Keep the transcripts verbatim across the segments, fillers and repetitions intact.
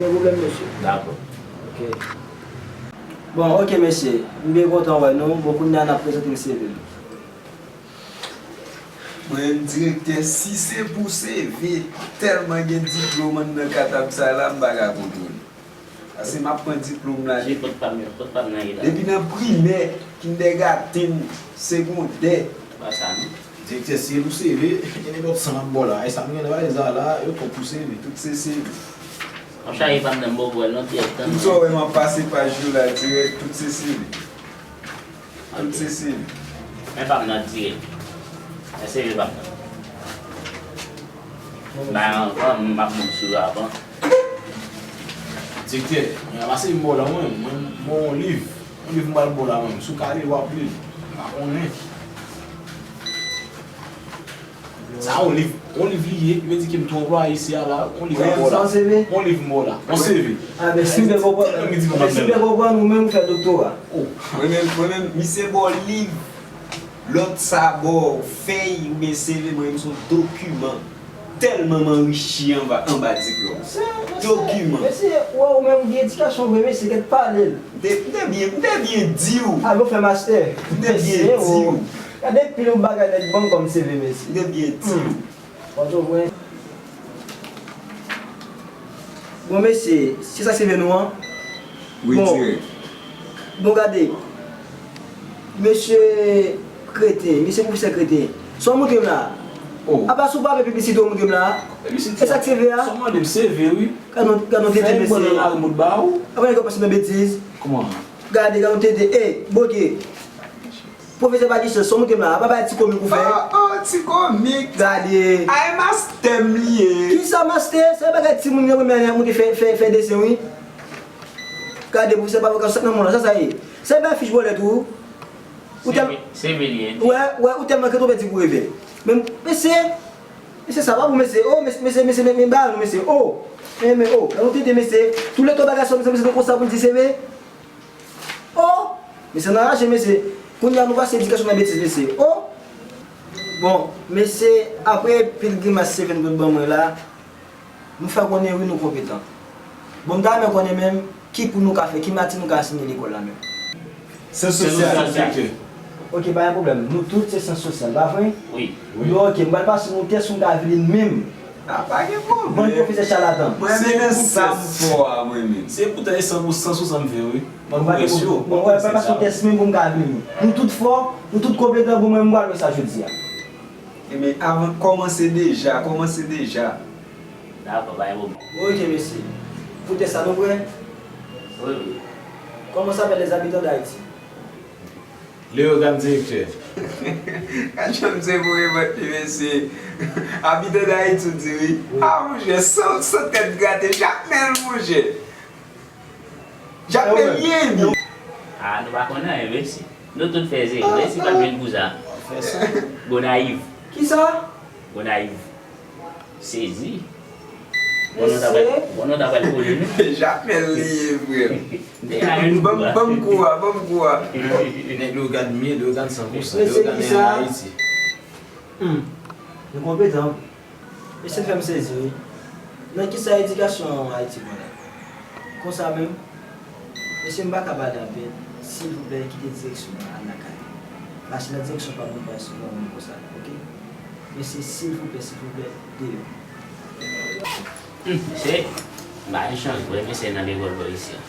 Gen pwoblèm, mesye. Dakò. Ok. Bon, ok, mesye. M byen kontan wè nou. Bon, kounye a n ap prezante m C V m. Mwen, direktè, si se pou C V, tèlman gen diplòm anndan katab sa la, m pa ka kontwole. Paske m ap pran diplòm la. Mesye, pot pa m nan, pot pa m nan ye la. Depi nan primè, kindègatenn, segondè. Pa sa non. Direktè, si se pou C V, gen nenpòt san m ap ba w la. E sa m gen nan valiz la, la, yo twòp pou C V. Tout se C V. M ap chaje pa m nan, m ba w pou wè l non, direktè. Tout sa w wè m ap pase paj yo la dirèk, tout se C V. Tout se C V. Men pa m nan dirèk. Men C V pa m nan. Bay anvan, m ap moun sou avan. Direktè, mwen ranmase m ba w la, mwen, mwen, mwen yon liv. Yon liv m pral ba w la, mwen. Si w ka li l, w ap li l. M pa konnen. Sa yon liv, yon liv li ye, li vle di ke m tou anplwaye isi a la, yon liv m ba w la. Yon liv m ba w la. Yon C V. A, men si m byen konprann, men si m byen konprann, ou menm ou fè doktora. Oh. Mwen menm, mwen menm, misye ba w liv, lòt sa ba w fèy oubyen C V, mwen menm se yon dokiman. Tèlman m anrichi anba, anba diplòm. Dokiman. Mesye, ou wè ou menm ou gen edikasyon vre, mesye, kèt pale l. M te, m te byen, m te byen di w. A, bon, fè mastè. M te byen di w. Gade pil yon bagay nèg ban m kòm C V, mesye. M te byen di w. Bon, bon, mesye, se sa k seve nou an? Wi, bon, dirèk. Bon, gade, mesye Kreten, mesye pwofesè Kreten, sa w montre m la? Oh. Apa si w pa fè piblisite w montre m la? Piblisite. E sa k seve a? Sa w mande m seve, wi. Gade yon, gade yon tete, mesye. Fè yon bòn nan lari m pou ba w. Apa nèg yo pase nan betiz? Kòman? Gade, gade yon tete. Ey, boge. Pwofesè pa gen chans, sa w montre m la, pa bagay ti komik ou fè. Oh, oh, ti komik. Gade. A, e mastè m li ye. Kisa mastè? Se bagay timoun yo renmen monte fè, fè, fè desen, wi. Gade, pwofesè pa vokasyonèl nan mond lan, sa sa ye. Se bay fich bòlèt ou. Ou tèl-, se ve li ye. Wè, wè, ou tèlman ke twonpè di pou revè. Men, mesye, mesye sa pa bon, mesye. Oh, mesye, mesye, mesye, men, men ba nou, mesye. Oh, men, men, oh, gade yon tete, mesye. Tou lè ton bagay sa, mesye, mesye, konsa pou l di se ve. Oh! Mesye nan raje, mesye. Kounye a nou pase edikasyon nan betiz, mesye. Oh! Bon, mesye, apre pil grimas Seven pot ban mwen la, nou fè konnen wi nou konpetan. Bon, m ta renmen konnen menm ki kou nou ka fè, ki mati nou ka ansenye lekòl la menm. Syans sosyal. Syans sosyal, direktè. Ok, pa gen pwoblèm. Nou tout se syans sosyal, pa vre? Wi. Wi. Bon, ok, m pral pase nou tès pou m ka vini menm. A, pa gen pwoblèm. Bann pwofesè chalatan. Mwen renmen sa m fè a, mwen menm. Se poutan e san pou san sou san m fè, wi. Mwen pa gen pwoblèm. Mwen pa pase yon tès menm pou m ka vini. Nou tout fò, nou tout konpetan, bon, mwen, m pral wè sa jodi a. Ebyen, avan, kòmanse deja, kòmanse deja. Dakò, pa gen pwoblèm. Ok, mesye. Pou tès sa, nou prè? Wi, wi. Comment s'appellent les habitants d'Haïti? Leyogàn direktè. Gad jan misye voye vant li, mesye. Abitan Dayiti, w di wi. Wi. A, monchè, san, san tèt grate, Jakmèl, monchè. Jakmèl li ye, li. A, nou pa konnen anyen, mesye. Nou tout fè zewo. Mesye pa t vin pou sa. Gonayiv. Kisa? Gonayiv. Sezi. Bon, nou ta pral, bon, nou ta pral kole, non? Jakmèl li ye, frè m. Ban m, ban m kou a, ban m kou a. Men Leyogàn m ye, Leyogàn san pou san, Leyogàn en Ayiti. Hmm. Nou konpetan. Mesye fè m sezi, wi. Nan kisa edikasyon Ayiti bon la? Konsa menm? Mesye, m pa ka pale anpil. Silvouplè, kite direksyon an, al lakay. Mache nan direksyon pa m, nou pa sou yon moun konsa, oke? Mesye, silvouplè, silvouplè, deyò. Hmm, mesye, m pa gen chans vre, mesye, nan lekòl bò isi a.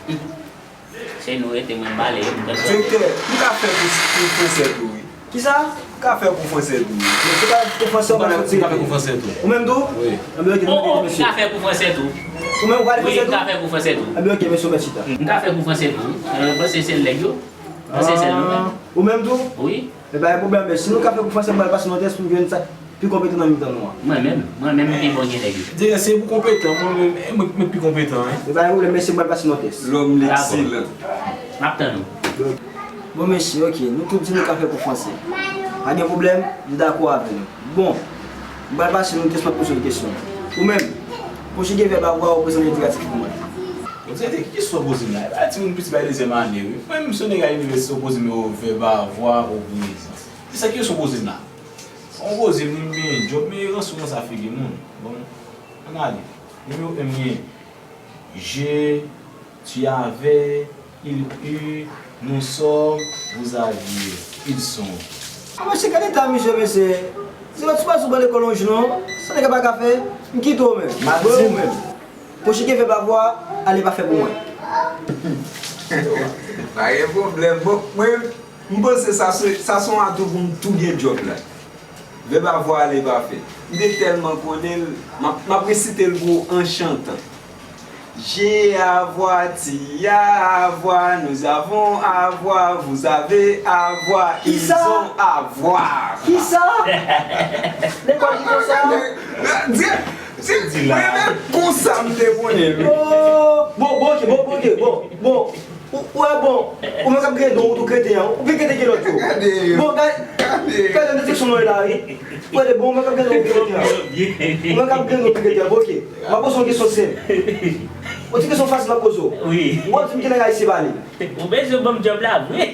Hmm. Se nou rete, mwen m ale, m pran. Direktè, m ka fè kou, kou fransè tou, wi. Kisa? M ka fè kou fransè tou, wi. Men se pa kou fransè w pral soti. M ka fè kou fransè tou. Ou menm tou? Wi. Anben, ok, nou mete mesye. M ka fè kou fransè tou. Ou menm ou pale fransè tou? Wi, m ka fè kou fransè tou. Anben, ok, mesye, w mèt chita. M ka fè kou fransè tou. Mwen panse se nèg yo. Mwen panse se nou menm. Ou menm tou? Wi. Men pa gen pwoblèm, men si nou ka fè kou fransè, m pral pase nou yon tès pou m jwenn sa pi konpetan nan mitan nou an. Mwen menm, mwen menm m pi bon ke nèg yo. Direktè, se pou konpetan, mwen menm, e mwen, mwen pi konpetan, wi. Men pa gen pwoblèm, mesye, m pral pase nou yon tès. Lòm leksilan. M ap tann ou. Bon, mesye, ok, nou tout di nou ka fè kou fransè. Pa gen pwoblèm, m dakò avè nou. Bon, m pral pase nou yon tès, m ap poze w kesyon. Ou menm, konjige vèb avoir ou prezan endikatif pou mwen. Bon, direktè, ki kesyon w poze m la? E pa timoun piti bay dezyèm ane, wi. Mwen menm, si yon nèg al inivèsite, w poze m yon vèb avoir ou prezan. Se sa ki kesyon w poze m la. Ou poze m, m gen djòb, men ranse w ranse a figi moun. Bon, ann ale. Nimewo en m gen je, tu avais, il eut, nous sommes, vous aviez, ils sont. A, mesye, gade eta misye, mesye. Se pa ti pa sou ban lekòl yon jou, non. Sa nèg la pa ka fè, m kite w menm. Mwen ou menm. Pou chike fè pa vwa, ale pa fè pou mwen. Pa gen pwoblèm. Bon, mwen, m panse sa se, sa se yon atou pou m tou gen djòb la. Vèb avwa ale pa fè. M te tèlman konnen l, m ap, m ap resite l pou ou an chantan. J'ai avoir, tu as avoir, nous avons avoir, vous avez avoir, ils ont avoir. Kisa? Lekòl ki konsa? Di, di, di la. Mwen menm konsa m te konnen l. Oh, bon, bon, ok, bon, bon, ok, bon, bon. Ou, ou wè bon, ou menm k ap gen don, ou tou kreten an, ou pi kreten ke lòt yo. Gade yo. Bon, gade, gade nan direksyon nou ye la, wi. Ou wè de bon, ou menm k ap gen don, ou pi kreten an. Ou menm k ap gen don, ou pi kreten an, bon, ok. M ap poze yon kesyon senp. Yon ti kesyon fasil m ap poze w. Wi. Ou ap di m ki lang Ayisyen pale? Ou bezwen ban m djòb la vre?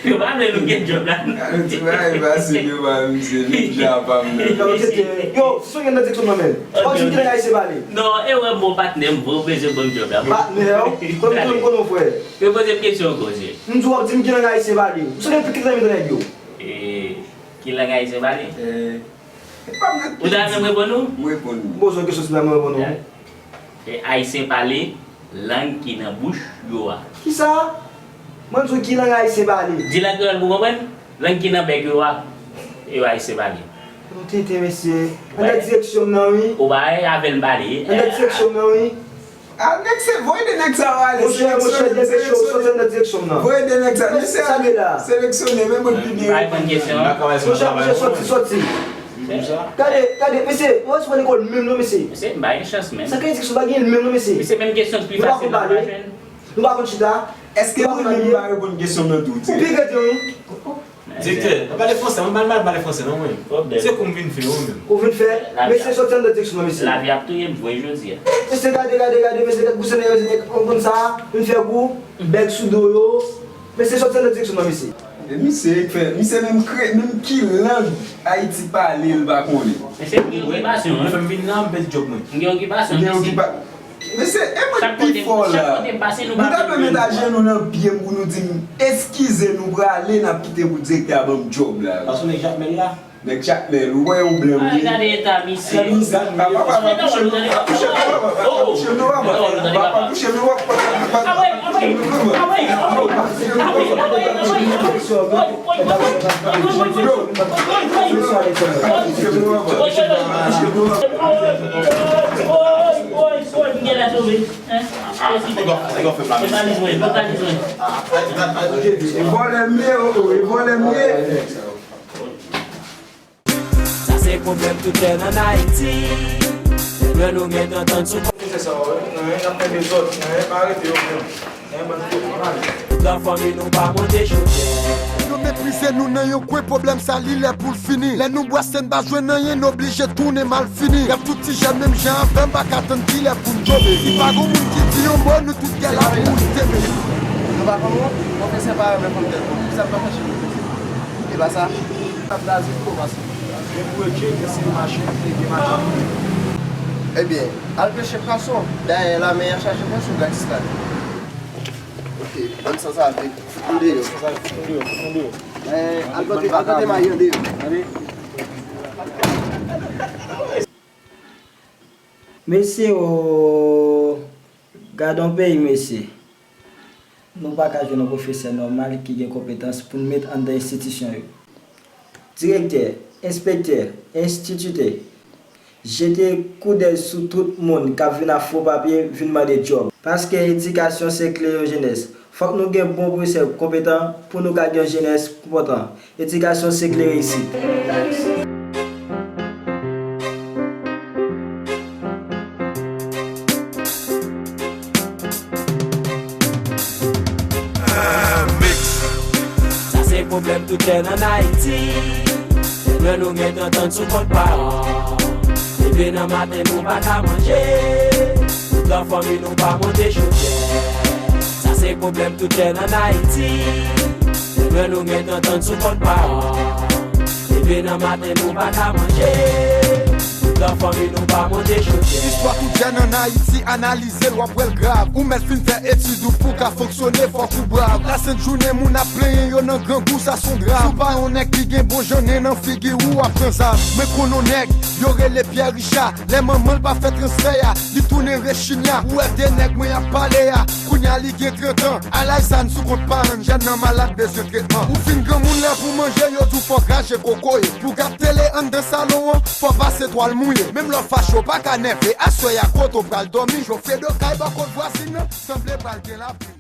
Yo pa vle nou gen djòb la. Gade ti bagay fasil yo ba misye, menm jan pa m nan. Yo, si w gen nan direksyon nan men. Ou ap di m ki lang Ayisyen pale? Non, e wè bon patnè m vre, ou bezwen ban m djòb la. Patnè w? Kòm tou m konnen w frè. Repoze m kesyon ankò, mesye. M di w ap di m ki lang Ayisyen pale. Ou se gen pi ki zanmi nan nèg yo. E, ki lang Ayisyen pale? E, e pa m nan. Ou ta renmen m reponn ou? M reponn ou. Poze yon kesyon sou la, mwen reponn ou. E, Ayisyen pale lang ki nan bouch yo a. Kisa? Mwen di w ki lang Ayisyen pale. Di lang kreyòl pou w konprann. Lang ki nan bèk yo a, yo Ayisyen pale. Nou tenten, mesye. Anndan direksyon m nan, wi. Ou pa wè avè l m pale. Anndan direksyon m nan, wi. A, nèg se, voye de nèg sa yo ale. Monchè, monchè, depèche w, soti anndan direksyon m nan. Voye de nèg sa yo ale. Seleksyone, men mwen pi byen reponn. Monchè, monchè, soti, soti. Gade, gade, mesye, mwen se lekòl menm non, mesye. Mesye, m pa gen chans menm. Sa k direksyon pa gen menm non, mesye. Mesye, menm kesyon ki pi fasil la, m pa jwenn. Nou pa konn chita. Èske mwen menm m pa reponn kesyon nan tou? Ou pi gade, wi. Direktè, pa pale fransè, mwen pa mal pale fransè non mwen. Se kou m vin fè wi menm. Ou vin fè? Mesye soti anndan direksyon nan, mesye. Lavi ap touye m vre jodi a. Mesye gade, gade, gade, mesye gade gou sènè yo, sènè konn sa, vin fè gou, bèk sou do yo. Mesye soti anndan direksyon nan, mesye. E misye k fè, misye menm kre, menm ki lang Ayiti pale l pa konnen. Mesye gen okipasyon, wi. Fè m vin la, m pèdi djòb mwen. M gen okipasyon, mesye. Mesye, e mwen k pi fò la. Nou ta dwe met ajenou nan pye m pou nou di m, eskize, nou prale, n ap kite pou direktè a ban m djòb la. Paske nèg Jakmèl la. Nèg Jakmèl, ou wè yon blan m ye. Gade eta misye. Papa, papa, touche m non, papa, touche m non, papa. Papa, touche m non, papa. E vòlè m ye, o, o, e vòlè m ye. Sa se pwoblèm tout lè n ann Ayiti. Lè nou gentan tann sou. Fè sa, wi. Nan, n ap fè dezòd. Nan, pa arete yo menm. Nan, bann fo mal. Nan fanmi nou pa monte chodyè. Yo meprize nou nan yon kwen, pwoblèm sa li lè pou l fini. Lè nou bwase n pa jwenn anyen, n oblije tounen malfini. Y ap fout ti jèn menm jan avè m, pa ka tann kilè pou n tonbe. Si pa gon moun ki di yon mo, nou tout kè l ap moute. Nou pa fanm ou? Pwofesè pa renmen fanm tèt ou. Sa pa fè cheve. E pa sa? Ap blaze pou kòmanse. Men pou etye, gen seri machin, e gen machin. Ebyen, al peche pwason. Dayè, lamè a chaje pwason gratis la. Ok, bann sanzave, fout nou deyò. Sanzave, fout nou deyò, fout nou deyò. Eh, al plante, al plante mayi an deyò. Tande? Mesye o, gad on peyi, mesye. Nou pa ka jwenn yon pwofesè nòmal ki gen konpetans pou n met anndan enstitisyon yo. Direktè, enspektè, enstititè, jete koudèy sou tout moun k ap vin ak fo papye vin mande djòb. Paske edikasyon se kle yon jenès. Fòk nou gen bon pwofesè konpetan pou nou ka gen yon jenès konpòtan. Edikasyon se kle reyisit. Sa se pwoblèm tout lè n ann Ayiti. Lè nou gentan tann sou kont pawòl. Leve nan maten nou pa ka manje. Tout lan fanmi nou pa monte chodyè. Sa se pwoblèm tout lè n ann Ayiti. Lè nou gentan tann sou kont pawòl. Leve nan maten nou pa ka manje. Tout Tan fanmi nou pa monte chotè. Istwa tout jèn ann Ayiti, analize l, w ap wè l grav. Ou mèt fin fè etid ou pou w ka fonksyone, fòk ou brav. Tout lasent jounen, moun ap plenyen yo nan grangou, sa s on dram. Si w pa yon nèg ki gen bon jan nen nan figi w, w ap pran zam. Mwen konn yon nèg, yo rele Pyè Richa. Lè manman l pa fè transfè a, li tounen rechinya. Ou wè de nèg mwen ap pale a, kounye a li gen trant an. A laj sa n sou kont paran n, jèn nan malad, bezwen tretman. Ou fin granmoun, lè pou manje, yo di w fò krache kokoye. Pou gad tele anndan salon an, fò pase twal mouye. Menm lè w fache, w pa ka nève. Aswè a, kote w pral dòmi? Cho fedokay bò kot vwazin nan, sanble pral gen lapli.